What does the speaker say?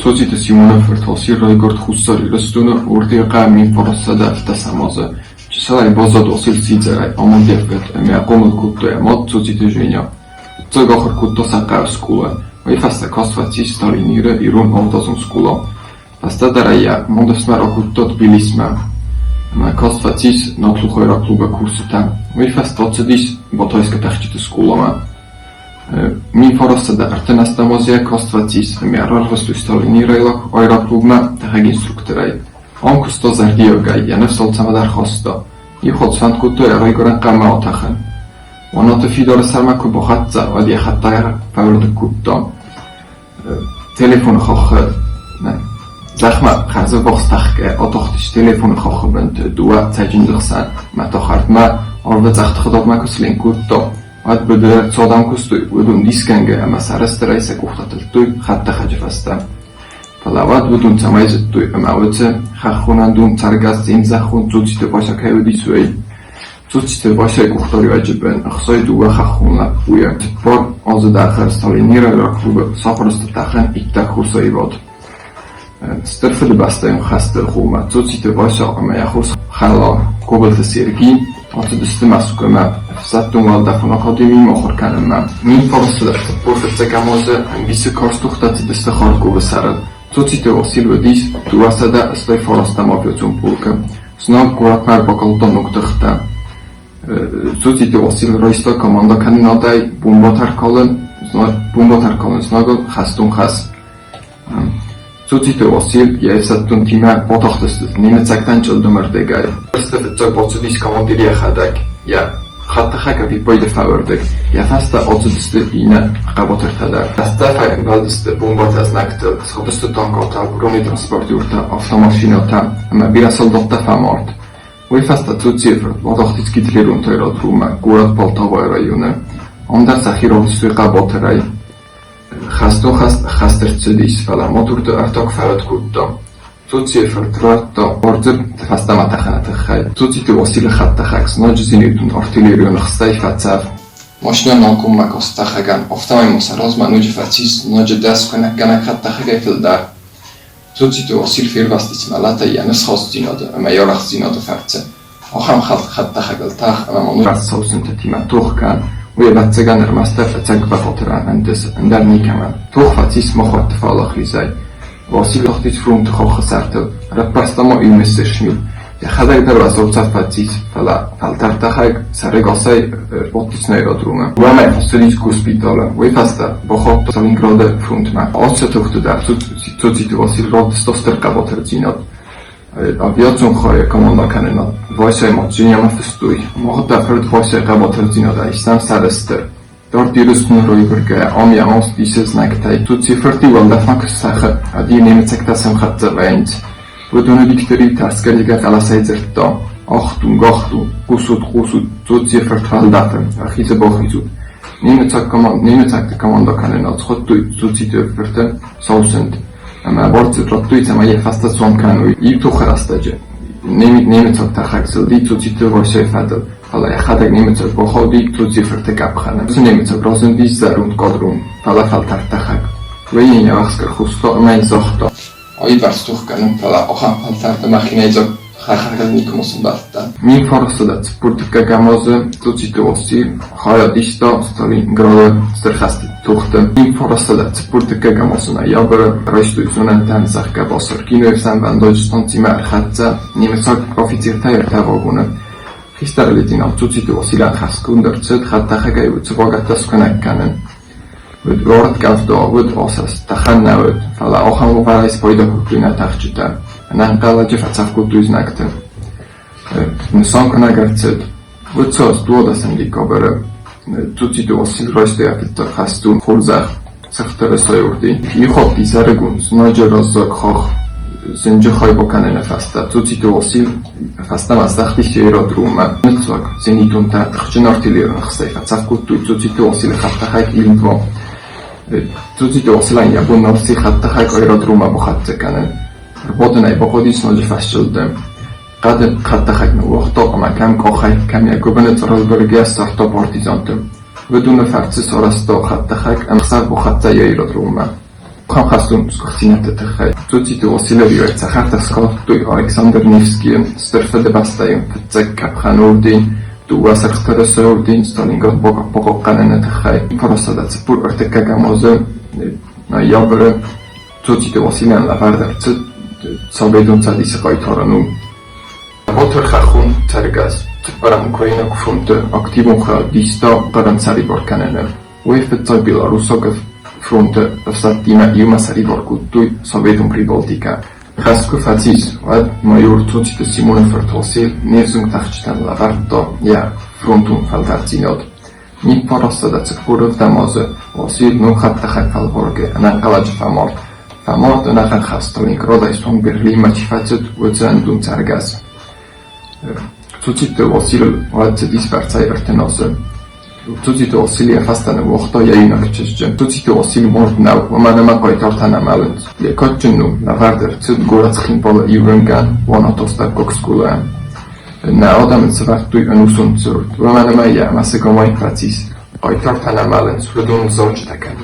Цоциты Симоны фырт Васил райгуырд Хуссар Ирыстоны Ортъеты 1917 азы. Чысылӕй баззад Васил сидзӕрӕй, амард йӕ фыд, ӕмӕ йӕ хъомыл кодта йӕ мад Цоциты Женя. Фыццаг ахуыр кодта сӕ хъӕуы скъолайы, уый фӕстӕ каст фӕцис Сталиниры ирон авдазон скъола. Фӕстӕдӕр ӕй йӕ мадыфсымӕр акодта Тбилисмӕ ӕмӕ каст фӕцис Натлухайраг клубы курсытӕ. Уый фӕстӕ ацыдис Батайскы тӕхджыты скъоламӕ. 1938 азы каст фӕцис ӕмӕ рарвыстой Сталиниры аэроклубмӕ тӕхӕг-инструкторӕй. Ам куыста зӕрдиагӕй, йӕ ныфс алцӕмӕдӕр хаста. Иу хатт сфӕнд кодта йӕ райгуырӕн хъӕумӕ атӕхын. Уанаты фидары сӕрмӕ куы бахӕццӕ, уӕд йӕ хӕдтӕхӕг фӕуырдыг кодта. Телефоны хаххы зӕхмӕ хӕрзӕввахс тӕхгӕ атахтис телефоны хаххы бынты дыууӕ цӕджындзы хсӕн ӕмӕ та хӕрдмӕ арвы цъӕх тыгъдадмӕ куы сленк кодта, уӕд быдыры цы адӕм куыстой, уыдон дисгӕнгӕ ӕмӕ сӕрыстырӕй сӕ къухтӕ тылдтой хӕдтӕхӕджы фӕстӕ. Фӕлӕ уӕд уыдон цӕмӕй зыдтой, ӕмӕ уыцы хӕххон ӕндон цӕргӕс зӕххон Цоциты Вася кӕй уыдис, уый. Цоциты Васяйы къухдариуӕджы бын 62 хӕххон лӕппуйы 4 азы дӕргъы Сталиниры клубы сахуыр сты тӕхын иттӕг хорз аивад. Стыр Фыдыбӕстӕйон хӕсты хъоммӕ Цоциты Вася ӕмӕ йӕ хорз хӕлар Кобылты Серги ацыдысты Мӕскуымӕ ӕфсӕддон уӕлдӕфон академийы мыхуыр кӕнынмӕ. 1945 азы ӕмбисы карз тохтӕ цыдысты Харьковы сӕрыл. Цоциты Васил уыдис 289 авиацион полкы. Знаг горӕтмӕ ӕрбакалдта ног тыхтӕ. Цоциты Васил райста командӕкӕнынадӕй бомбӕтӕ ркалын, бомбӕтӕ ркалын знагыл хӕстон хӕс. Цоциты Васил йӕ ӕфсӕддонтимӕ батахтысты немыцӕгтӕн чъылдымырдыгӕй. Сты фыццаг бацыдис командир йӕхӕдӕг, йӕ хӕдтӕхӕг ӕвиппайды фӕуырдыг, йӕ фӕстӕ ацыдысты иннӕ хъӕбатыртӕ дӕр. Фӕстӕ фембӕлдысты бомбӕтӕ знӕгтыл, схъуыдысты танкӕтӕ, бронетранспортертӕ, автомашинӕтӕ ӕмӕ бирӕ солдаттӕ фӕмард. Уый фӕстӕ Цоцийы фырт батахтис гитлеронты аэродроммӕ, горӕт Полтавайы районы. Ам дӕр сӕхи равдыстой хъӕбатырӕй. Хӕстон хӕст ӕрцыдис, фӕлӕ моторты ӕртаг фӕуд кодта. Цоцийы фырт радта бардзырд фӕстӕмӕ тӕхыны тыххӕй. Цоциты Василы хӕдтӕхӕг знаджы зенитон артиллерион ӕхстӕй фӕцӕф. Машинӕ нал коммӕ каст тӕхӕгӕн, афтӕмӕй ма сӕ размӕ ноджы фӕцис знаджы дӕс куынӕггӕнӕг хӕдтӕхӕгӕй фылдӕр. Цоциты Васил фервӕзтис мӕлӕтӕй йӕ ныфсхастдзинады ӕмӕ йӕ арӕхстдзинады фӕрцы. Ахӕм хӕдтӕхӕгыл тӕх ӕмӕ ма ноджы саусынтытимӕ тох кӕн, уый, ӕвӕццӕгӕн, ӕрмӕстдӕр ӕцӕг бӕгъатырӕн ӕнтысы, ӕндӕр никӕмӕн. Тох фӕцис махуӕтты фӕлахизӕй. Васил тахтис фронты хохы сӕртыл, ӕрӕппӕрста ма иу Мессершмитт. Йӕхӕдӕг дӕр уӕззау цӕф фӕцис, фӕлӕ фӕлтӕрдтӕхӕг сӕрӕгасӕй ӕрбадтис нӕ аэродромы. Уӕмӕй фӕцыдис госпиталы, уый фӕстӕ бахаудта Сталинграды фронтмӕ. Ацы тохты дӕр Цоциты Васил равдыста стыр хъӕбатырдзинад. Авиацион хайы командӕкӕнынад Васяйы Матжинямӕ фыстой: Мах дӕ фырт Васяйы хъӕбатырдзинадӕй стӕм сӕрыстыр. Дард Ирыстоны райгуыргӕйӕ ам йӕ маст исы знӕгтӕй. Цоцийы-фырт-иу уӕлдӕфмӕ куы стӕхы, уӕд-иу немыцӕгтӕ сӕмхӕццӕ вӕййынц. Уыдоны Виктор-иу тӕрсгӕ-ризгӕ хъӕлӕсӕй дзырдта: Ахтунг, ахтунг, хъусут, хъусут, Цоцийы-фырт уӕлдӕфы, ӕрхизы бахизут. Немыцӕгты командӕкӕнынад схуыдтой Цоциты-фырты саусынт. Ӕмӕ бардзырд радтой, цӕмӕй йӕ фӕстӕ цуан кӕной. Иу тохы рӕстӕджы немыцаг тӕхӕг зылди Цоциты Васяйы фӕдыл, фӕлӕ йӕхӕдӕг немыцаг бахауди Цоцийы-фырты къӕпхӕны. Уыцы немыцаг разындис зӕронд къадрон, фӕлӕ фӕлтӕрд тӕхӕг. Уый йын йӕ уӕхск ӕрхоста ӕмӕ йын загъта: Аиварс тох кӕнын, фӕлӕ ахӕм фӕлтӕрд ӕмӕ хинӕйдзаг хӕрхӕргӕ никуыма сӕмбӕлдтӕн. 1942 азы Цоциты Васил хайад иста Сталинграды Стыр хӕсты тохты. 1942 азы ноябры райстой зонӕнтӕн, зӕгъгӕ, Басаркино ӕфсӕнвӕндаджы станцимӕ ӕрхӕццӕ немыцаг афицертӕй ӕртӕ вагоны. Хистӕр лейтенант Цоциты Василӕн хӕсгонд ӕрцыд хӕдтӕхӕгӕй уыцы вагӕттӕ скуынӕг кӕнын. Уыд уард-къӕвда, уыд асӕст, тӕхӕн нӕ уыд, фӕлӕ ахӕм уавӕрӕй спайда кодтой нӕ тӕхджытӕ, ӕнӕнхъӕлӕджы фӕцӕф кодтой знӕгты. Нысан куынӕг ӕрцыд, уыд сӕ 12 декабры. Цоциты Васил райста йӕ фыццаг хӕстон хорзӕх Цыхтыры Сойурди. Иу изӕрыгон знаджы раззаг хахх зынджы хай бакӕныны фӕстӕ Цоциты Васил фӕстӕмӕ здӕхтис аэродроммӕ. Ныццаг зенитонтӕ тыхджын артиллерион ӕхстӕй фӕцӕф кодтой Цоциты Василы хӕдтӕхӕг Ил-2. Цоциты Василӕн йӕ бон нал сси хӕдтӕхӕг аэродроммӕ бахӕццӕ кӕнын. Ӕрбадын ӕй бахъуыдис ноджы фӕсчъылдым. Хъӕдын хӕдтӕхӕг ныууагъта ӕмӕ кӕм къахӕй, кӕм йӕ гуыбыны цъарыл быргӕ ссардта партизанты. Уыдоны фӕрцы сарӕзта хӕдтӕхӕг ӕмӕ ӕхсӕв бахӕццӕ йӕ аэродроммӕ. Къухӕмхӕстон сгуыхтдзинӕдты тыххӕй Цоциты Уасилы риуӕй цӕхӕртӕ скалдтой Александр Невскийы Стыр Фыдыбӕстӕйы фыццаг къӕпхӕны орден, дыууӕ Сырх Тырысайы орден Сталинград бахъахъхъӕныны тыххӕй 1943 азы ноябры Цоциты Уасилӕн лӕвӕрд ӕрцыд Советон Цӕдисы хъайтары ном. Батыр хӕххон цӕргӕс цыппӕрӕм Украинаг фронты активон хайад иста Хъырым сӕрибар кӕныны. Уый фыццаг белорусаг фронты ӕфсӕдтимӕ иумӕ сӕрибар кодтой Советон Прибалтикӕ. Хӕст куы фӕцис, уӕд майор Цоциты Симоны фырт Уасил не взонг тӕхджытӕн лӕвӕрдта йӕ фронтон фӕлтӕрддзинад. 1947 азы Уасил ног хӕдтӕхӕг фӕлваргӕ ӕнӕнхъӕлӕджы фӕмард. Фӕмард ӕнӕхъӕн хӕст Сталинградӕй суанг Берлинмӕ чи фӕцыд, уыцы ӕндон цӕргӕс. Цоциты Уасилыл уӕд цыдис бӕрцӕй 30 азы. Цоциты Уасил йӕ фӕстӕ ныууагъта йӕ иунӕг чызджы. Цоциты Уасил мард нӕу, уымӕн ӕмӕ хъайтартӕ нӕ мӕлынц. Йӕ кадджын ном лӕвӕрд ӕрцыд горӕт Цхинвалы иуӕнгӕн Уанатостӕггаг скъолайӕн. Нӕ адӕм ын сӕвӕрдтой ӕнусон цырт, уымӕн ӕмӕ йӕ мӕсыг амайын фӕцис. Хъайтартӕ нӕ мӕлынц, уыдон зарджытӕ кӕнынц.